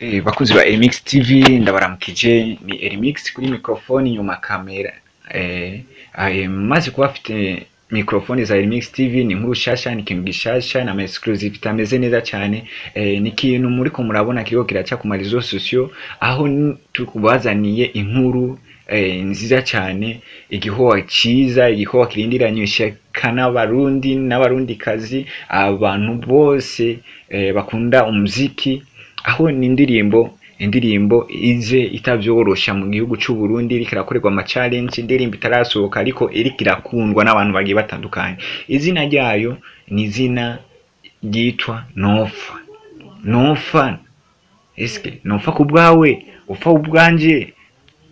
Bakunzi ba Remix TV, ndabaramukije. Ni Remix kuri microphone, inyuma kamera. Maze kuba afite microphone za Remix TV. Ni inkuru shasha, ni ikintu gishasha na exclusive itameze neza cyane. Ni ikintu muriko murabona kiriko kiraca ku maréseaux sociaux, aho tukubazaniye inkuru nziza cyane, igihowa ciza, igihowa kirindiranye ishaka n'Abarundi n'Abarundikazi, abantu bose bakunda umuziki, aho ni indirimbo ize itavyorosha mu gihugu c'u Burundi, iriko irakorerwa ama challenge, indirimbo itarasohoka ariko iriko irakundwa n'abantu bagiye batandukanye. Izina ryayo ni izina ryitwa Nofa. Nofa, eske nofa ku bwawe, upfa ubwanje,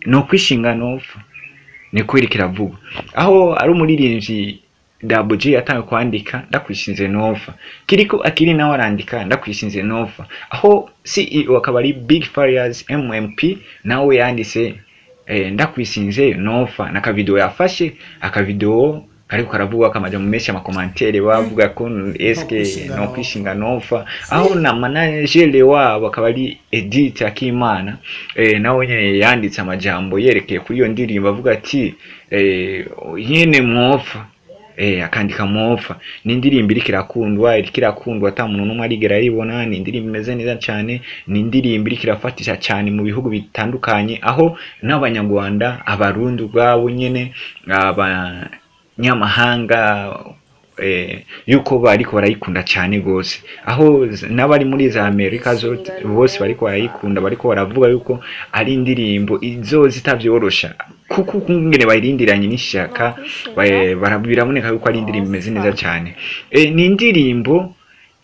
no kwishinga nofa, niko iriko iravugwa, aho ari umuririmbyi Double J yatangiye kwandika "Ndakwishinze nofa", Kiriko akiri nawe arandika "Ndakwishinze nofa", aho CEO akaba ari Big Farious MMP, nawe yanditse "Ndakwishinze nofa" n'akavideo yafashe, akavideo kariko karavugwa kamaja mu menshi, amacommentaires bavuga ko eske kwishinga no nofa. Kwishinga nofa, aho na manager wabo akaba ari Edith Akimana, nawe nyene yanditse amajambo yerekeye kuri iyo ndirimbo, avuga ati nyene mwofa, akandika mwofa. Ni indirimbo iriko irakundwa, iriko irakundwa ata muntu n'umwe arigera ayibona. Ni indirimbo imeze neza cyane, ni indirimbo iriko irafatisha cyane mu bihugu bitandukanye, aho n'Abanyarwanda, Abarundi ubwabo nyene, abanyamahanga, yuko bariko barayikunda cyane gose, aho n'abari muri za Amerika bose bariko barayikunda, bariko baravuga yuko ari indirimbo izoza itavyorosha, kuko ukungene bayirindiranye n'ishaka, biraboneka yuko ari indirimbo imeze neza cyane. Ni indirimbo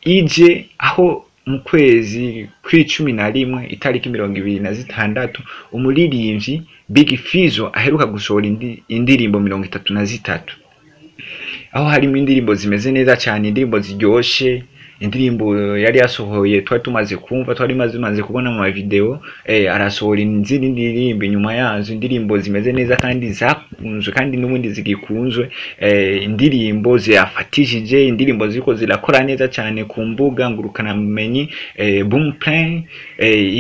ije aho mu kwezi kw'11, itariki 26, umuririmbyi Big Fizzo aheruka gusohora indirimbo 33, aho harimo indirimbo zimeze neza cyane, indirimbo ziryoshe, indirimbo yari yasohoye twari tumaze kumva, twari tumaze kubona mu mavideo. Arasohora izindi ndirimbo inyuma yazo, indirimbo zimeze neza kandi zakunzwe kandi n'ubundi zigikunzwe, indirimbo ziyafatishije, indirimbo ziriko zirakora neza cyane ku mbuga ngurukanabumenyi. Boomplay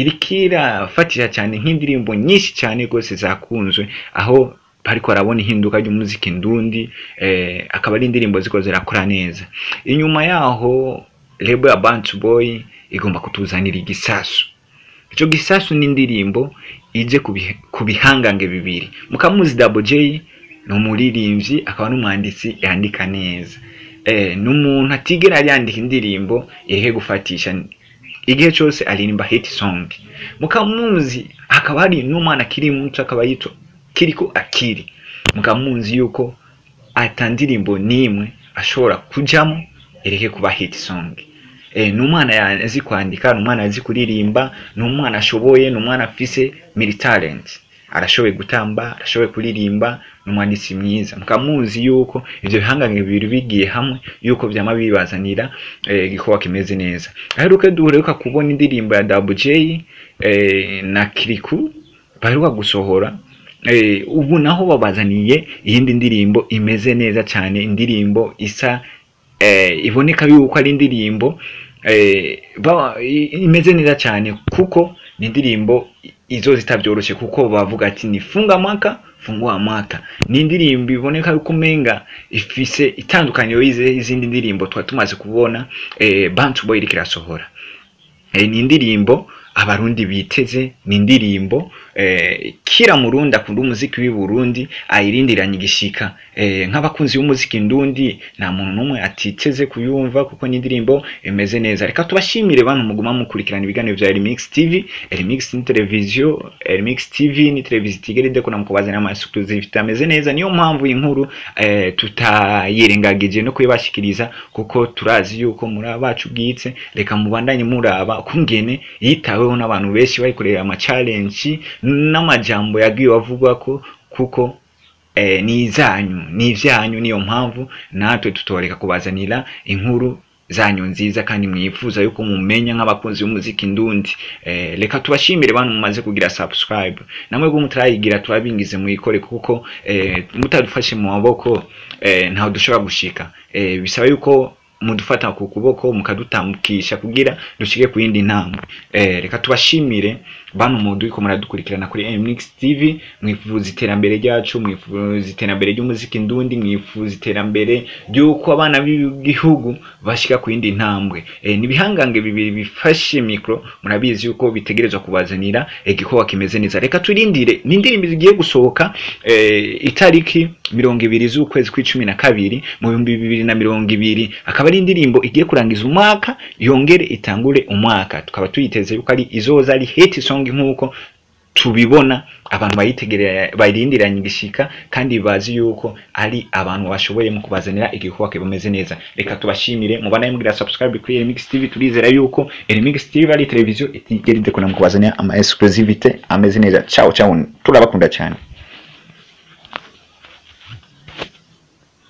iriko irafatisha cyane nk'indirimbo nyinshi cyane rwose zakunzwe, aho bariko barabona ihinduka ry'umuziki ndundi, akaba ari indirimbo ziko zirakora neza. Inyuma yaho label ya Bantu Boy igomba kutuzanira igisasu. Ico gisasu ni indirimbo ije ku bihangange bibiri. Mukamuzi Double J ni umuririmbyi akaba n'umwanditsi yandika neza, ni umuntu atigera yandika indirimbo ireke gufatisha, igihe cyose aririmba hit song. Mukamuzi hakaba hari n'umwana akiri muto, akaba yitwa Kiriko Akiri. Mukamuzi yuko ata ndirimbo n'imwe ashobora kujamo ireke kuba hit song. Ni umwana azi kwandika, ni umwana azi kuririmba, ni umwana ashoboye, ni umwana afise multi talent, arashoboye gutamba, arashoboye kuririmba, ni umwanditsi mwiza. Mukamuzi yuko ivyo bihangange bibiri bigiye hamwe yuko vyama bibazanira igikorwa kimeze neza. Aheruke duheruka kubona indirimbo ya Double J na Kiriku baheruka gusohora. Ubu naho babazaniye iyindi ndirimbo imeze neza cyane, indirimbo isa iboneka yuko ari indirimbo imeze neza cyane, kuko ni indirimbo izo zitavyoroshe, kuko bavuga ati ni funga mwaka fungua mwaka. Ni indirimbo iboneka yuko umenga ifise itandukaniro y'izindi ndirimbo twari tumaze kubona Bantu Boy iriko irasohora. Ni indirimbo Abarundi biteze, ni indirimbo kira Murundi akunda umuziki w'i Burundi ayirindiranye igishika. Nk'abakunzi b'umuziki ndundi, nta muntu n'umwe atiteze kuyumva, kuko ni indirimbo imeze neza. Reka tubashimire bantu muguma mukurikirana ibiganiro vya Remix TV. Remix ni televiziyo, Remix TV ni televiziyo itigera idekona mu kubazanira ama exclusive ameze neza. Niyo mpamvu inkuru tutayirengagije no kuyibashikiriza, kuko turazi yuko muri abacu bwitse. Reka mubandanye muraba kungene yitaweho n'abantu benshi, bayikorera ama challenge n'amajambo yagiye avugwa ko, kuko ni izanyu, ni ivyanyu. Niyo mpamvu natwe tutoreka kubazanira inkuru zanyu nziza kandi mwifuza yuko mumenya nk'abakunzi b'umuziki ndundi. Reka tubashimire bantu mumaze kugira subscribe, namwe bwo mutarayigira turabingize muyikore, kuko mutadufashe mu maboko ntaho dushobora gushika. Bisaba yuko mudufata ku kuboko mukadutambukisha kugira dushike ku yindi ntambwe. Reka tubashimire bantu muduriko muradukurikirana kuri MX TV, mwifuza iterambere ryacu, mwifuza iterambere ry'umuziki ndundi, mwifuza iterambere ry'uko abana b'igihugu bashika ku yindi ntambwe. Nibihangange bibiri bifashe micro, murabizi yuko bitegerezwa kubazanira igikorwa kimeze neza. Reka turindire n'indirimbo zigiye gusohoka itariki 20 z'ukwezi kw'icumi na kabiri mu 2020, akaba ari indirimbo igiye kurangiza umwaka yongere itangure umwaka. Tukaba tuyiteze yuko ari izoza ari hit song nkuko tubibona abantu bayitegerera bayirindiranye igishika, kandi bazi yuko ari abantu bashoboye mu kubazanira igikorwa kibameze neza. Reka tubashimire, mubanaye mugira subscribe kuri Remix TV. Turizera yuko Remix TV ari televiziyo itigera idekona mu kubazanira ama exclusivité ameze neza. Ciao ciao, turabakunda cyane.